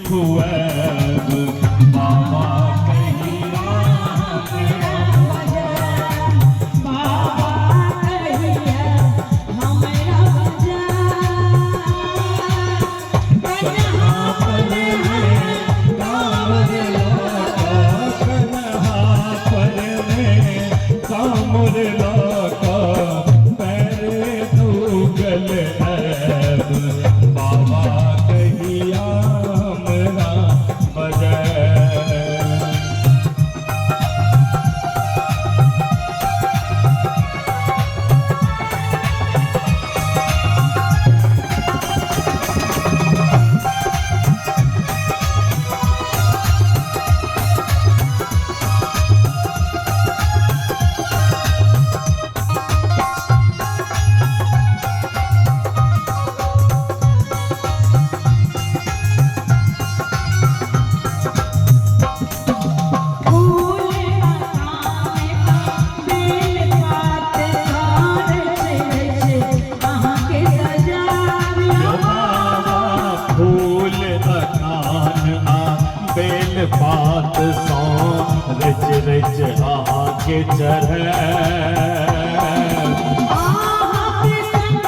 खुआएब बाबा कहिया हमरा बजायब, बाबा कहिया हमरा बजायब। कन्हा पर में कांवर लऽ कऽ, कन्हा पर में कांवर लऽ कऽ पैरे दुगल आएब बाबा कहिया हमरा बजायब। फूल अकान बेल पात सार रच अहाँके सजायब। यो बाबा फूल अकान आ बेल पात सौं रच रच अहाँके चढ़ायब। अहाँके संग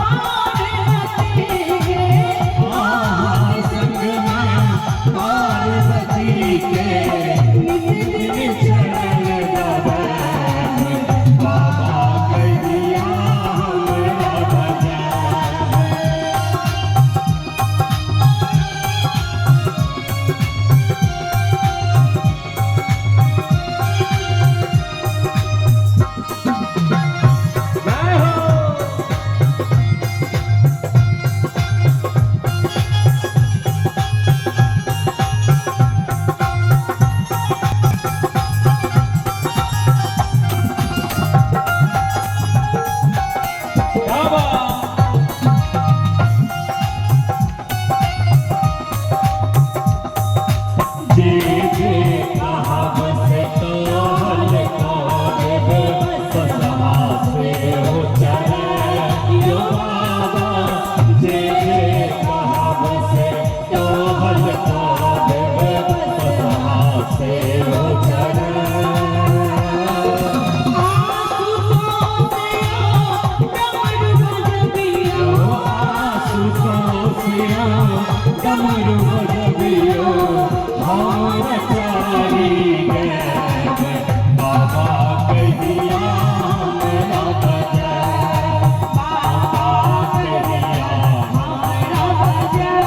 पार्वती के, अहाँ संगमे पार्वती के नित दिन दिन चढ़ल गायब बाबा कहिया हमरा बजायब। जय हो। बाबा जे जे कहब से तोहल करब बसहा से हो चढ़े यो बाबा, जे जे कहब से तोहल करब बसहा से हो चढ़े। आशुतोष आशुतोषिया डमरू बजबियो हम चारी गैब बाबा कहिया हमरा बजायब, बाबा कहिया हमरा बजायब।